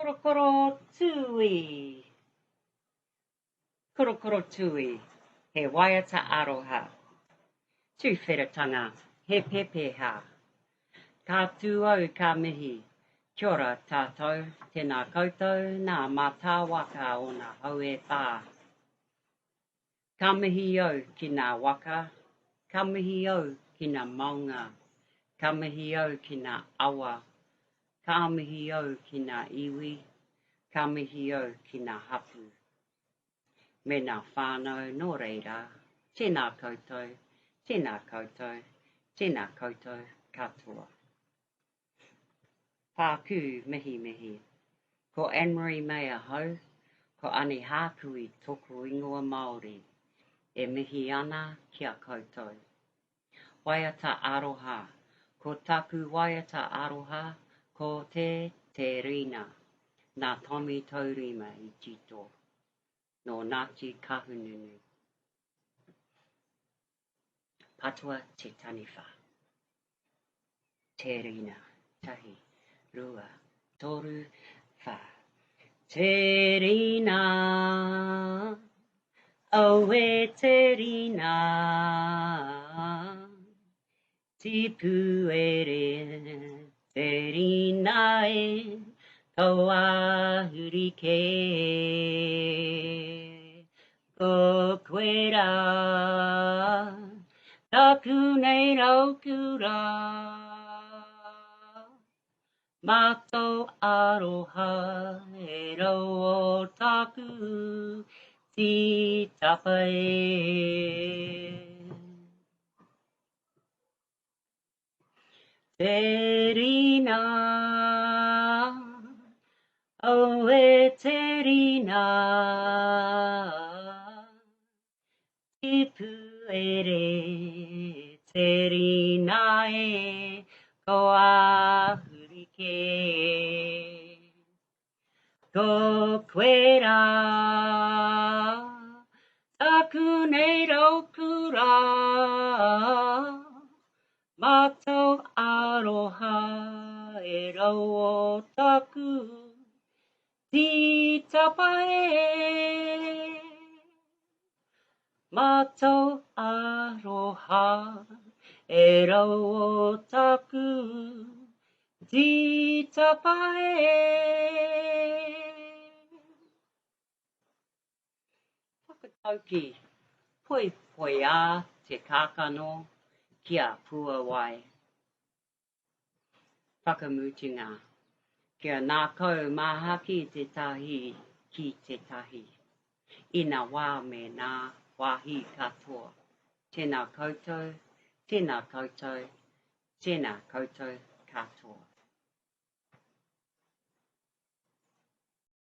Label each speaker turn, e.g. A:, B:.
A: Korokoro tūī. Korokoro tūī, he waiata aroha. Tūwheratanga, he pepeha. Ka tū au ka mihi, kia ora tātou, tēnā koutou nā mātāwaka o nā hau e whā. Ka mihi au ki nā waka, ka mihi au ki nā maunga, ka mihi au ki nā awa, ka mihi au ki nā iwi, ka mihi au ki nā hapū me nā whānau nō reira, tēnā koutou, tēnā koutou, tēnā koutou katoa. Tāku mihimihi. Ko Anne-Marie May ahau, ko Ani Hākui toku ingoa Māori, e mihi ana ki a koutou. Waiata aroha Ko taku waiata aroha ko te Te Rina, nā Tommy Taurima i tito, nō Ngāti Kahungunu. Patua te taniwha. Te rina, tahi, rua, toru, wha. Te rina, aue te rina, tipu e re, te rina e, kaua huri kē. Ko koe rā, taku nei raukura, Mā tō aroha e rau o taku tītapa e. Te rina, aue te rina, Tipu e re, te rina e, ko ahuri kē. Ko koe rā, taku nei raukura, Mā tō aroha e rau o taku tītapa e. Mā tō aroha e rau o taku tītapa e. Whakataukī, Poipoiā te kākano kia puawai. Whakamutunga, Kia ngākau māhaki tētahi ki tētahi, i ngā wā me ngā wāhi katoa. Tēnā koutou, tēnā koutou, tēnā koutou katoa.